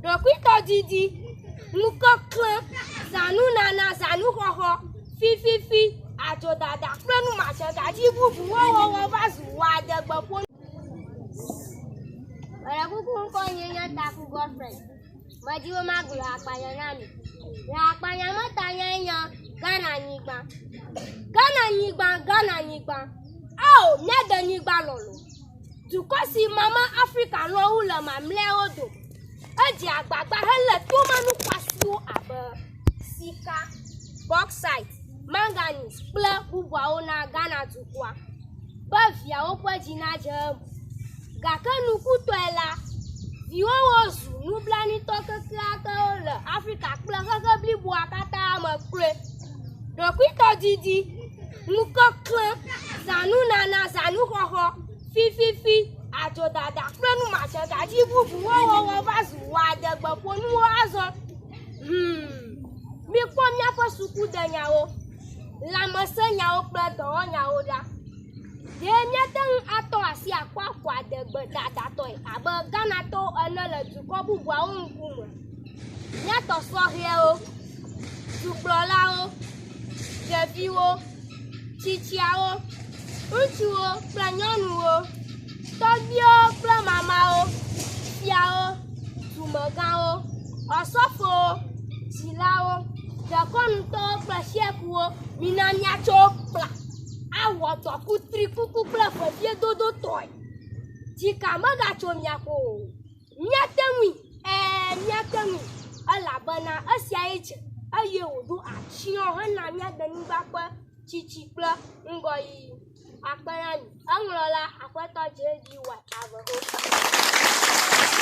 Ɖokuitɔdidi, ŋukeklẽ, zãnunana, zãnuxɔxɔ, fififi, adzodada kple nu madzegadzi bubuwo wɔwɔ va zu wò adegbeƒonu. Meɖe kuku ŋkɔ nye nye Taku Godfred. Medi be magblɔ akpanya na mi. Le akpanya me tanyae nye Ghana nyigba. Ghana nyigba, Ghana nyigba. Ao, mía denyigba lɔlɔ. Dukɔ si mama Afrika lɔ wu le mamlɛawo dome. Edze agbagba helé tomenu xɔasiwo abe sika, bauxite, manganese kple bubuawo na Ghana dukɔa be viawo ƒe dzi nadze eme. Gake nukutɔe la, viwòwo zu nublanuitɔ kekeakewo le Afrika kple xexe bliboa katã me kloe. Ɖokuitɔdidi, ŋukeklẽ, zãnunana, zãnuxɔxɔ, fififi, adzodada kple nu madzegadzi bubuwo wɔwɔ va zu wò adegbeƒonuwo azɔ. Hmm, mikpɔ míaƒe sukudenyawo, lãmesẽnyawo kple dɔwɔnyawo ɖa. Ɖe míate ŋu atɔ asi akɔ aƒo adegbe dadatɔe abe Ghanatɔwo ene le dukɔ bubuawo ŋkume? Míatɔ sɔhɛwo, dukplɔlawo, ɖeviwo, tsitsiawo, ŋutsuwo kple nyɔnuwo, tɔgbuiwo kple mamawo, fiawo, dumegãwo, osɔfowo, dzilawo, dekɔnutɔwo kple siekuwo, mina míatso kpla awɔ dɔ kutrikuku kple veviedodotɔe. Dzika megatso mia ƒo o. Míate ŋui, ɛ̃, míate ŋui, elabena esiae dze eye wòɖo atsyɔ̃ hena mía denyigba ƒe tsitsi kple ŋgɔyiyi. Akpe na mi. Eŋlɔla, Aƒetɔ JDY Aveho.